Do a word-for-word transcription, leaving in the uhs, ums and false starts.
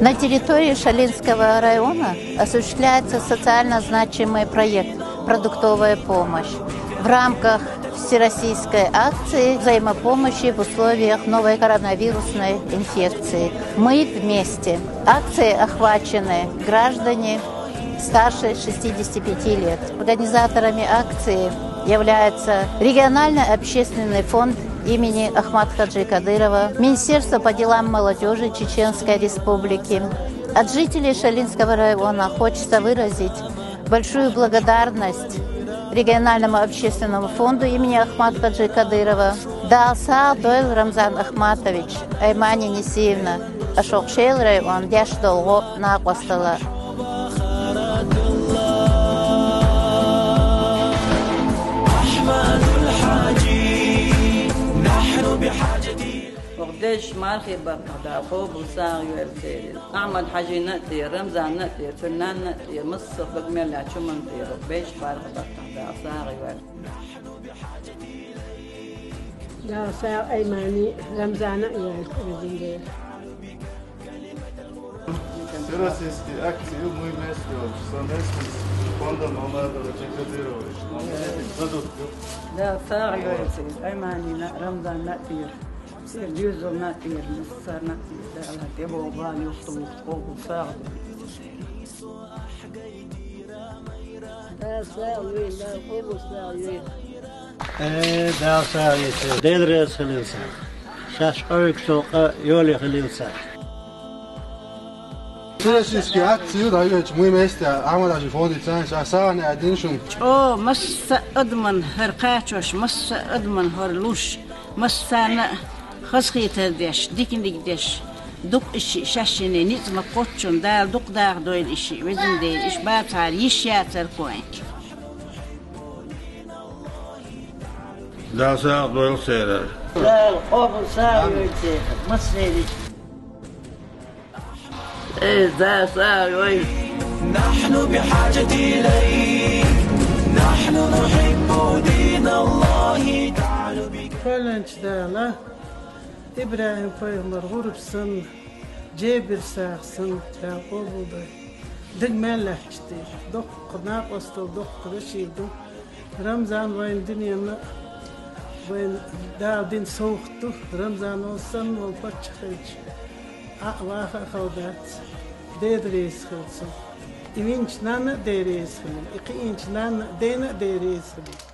На территории Шалинского района осуществляется социально значимый проект «Продуктовая помощь» в рамках всероссийской акции взаимопомощи в условиях новой коронавирусной инфекции. Мы вместе. Акцией охвачены граждане старше шестидесяти пяти лет. Организаторами акции является региональный общественный фонд имени Ахмат-Хаджи Кадырова, Министерство по делам молодежи Чеченской Республики. От жителей Шалинского района хочется выразить большую благодарность региональному общественному фонду имени Ахмат-Хаджи Кадырова. Дала сагӀа дойла, Рамзан Ахматович, Аймани Несиевна, аша шоай районе деш долу гӀо, накъосталла. Оха дезачу мархий баттахь Дала къобал сагӀа йойла церан. Ахьмад-Хьаьжина а тӀера, Рамзанна а тӀера, цуьнан нанна а тӀера, массо а дог мел лаьттачу хӀуманна тӀера, оха дезачу мархий баттахь Дала сагӀа йойла. Дала сагӀа Аймани, Рамзана а йойла, везан Дела. Всероссийские акции «Мы вместе» совместно с фондом Ахмат-Хаджи Кадырова. Дала сагӀа йойла церан, Айманина а, Рамзанна а тӀера. Церан доьзална а тӀера, массарна а тӀера. Дала тӀебогӀу бала юхатуху, къобал сагӀа йойла. Дала сагӀа йойла, Дала къобал сагӀа йойла. Э, Дала сагӀа йойла церан. Дела реза хуьлийла царна. Шаьш къовсуш йолу къа йолий хуьлийла царна. Всероссийские акции ю дӀайоьдучу «Мы вместе» Ахьмад-Хьаьжин фондица, ша сагӀина аьддина шуна. ЧӀогӀа масса а адамна хӀара кхачош, масса а адамна хӀара луш, массарна а хазахетар деш, диканиг деш, дукха иштта шаьшшинна ницкъ ма кхоччунна Дала дукха даха дойла иштта, везан Дела, иштта бацахьара йиш яцара кхуьнан. Дала сагӀа дойла церан. Дала къобал сагӀа йойла церан, массеран. Э, Дала сагӀа йойла. نحن بحاجة إليك. نحن نحب دين الله تعال بك. Кхоьллинчу Дала ИбрахӀим-пайхамар гӀурба санна, Джебир сагӀа санна, Дала къобал дойла. Дага мел лаьтташ дела, доккха накъосталла, доккха вешин ду. Рамзан вайна дуьненна а вайна Дала дина совгӀат ду. Рамзан волу санна волу паччахь хилча, Ӏа а, ваха а хала дац. Дела реза хуьлда цунна. И винчу нанна а Дела реза хуьлийла, и кхиинчу нанна а, дена а Дела реза хуьлийла.